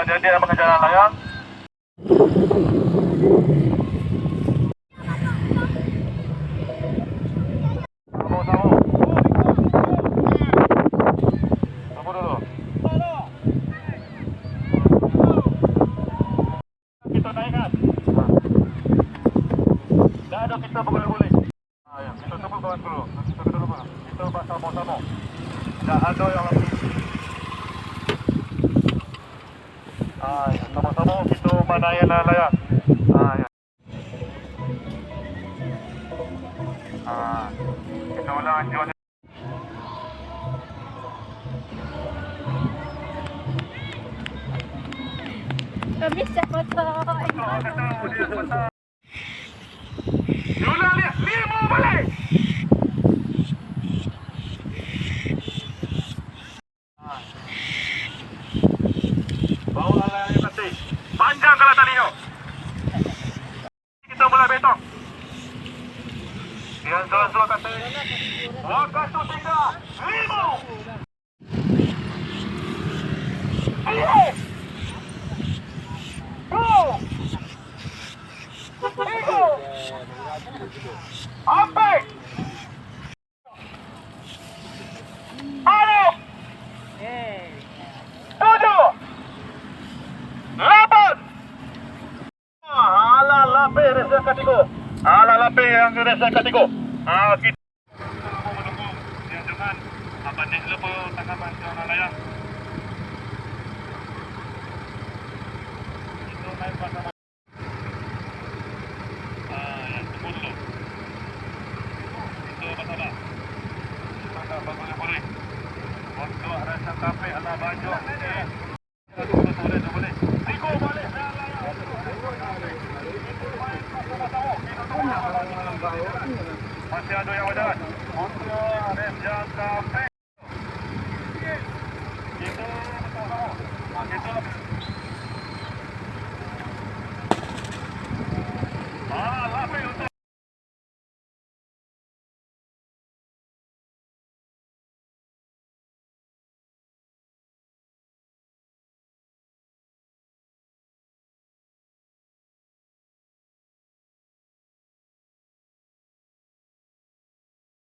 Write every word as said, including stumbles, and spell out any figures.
Jadi, abang jalan layang. Samo-samo. Tunggu dulu. Kita naikkan. Dah ada kita boleh-boleh. Ah, ya. Kita tunggu kawan dulu. Kita dulu, Bang. Kita basamo-samo. Dah ada yang lagi. Ah, ya. Samo-samo kita manaik layang. Ah, ya. Ah, kita ulang anjuran. Kami siapa tahu? Diulang liak, limo baleh. Bawa alat-alat pasti. Panjangkanlah talinyo. Kita mulai betong. Dian Zazua kata, wakatu tiga, limo. Ayo. Go. Tiga. Ampek. Ayo. Tujuh. Lapan. Alah lapeh race yang katigo. Alah lapeh yang race yang katigo. Ah, kita menunggu. Ya, jangan. Apa ni, lupa tanggapan seorang layang. Itu main pasang. Ah, ya, tunggu dulu. Itu apa sabar? Kita tak boleh-boleh. Untuk rasa kapek anak banyak. Masih ada yang berjalan. Untuk rem yang sampai.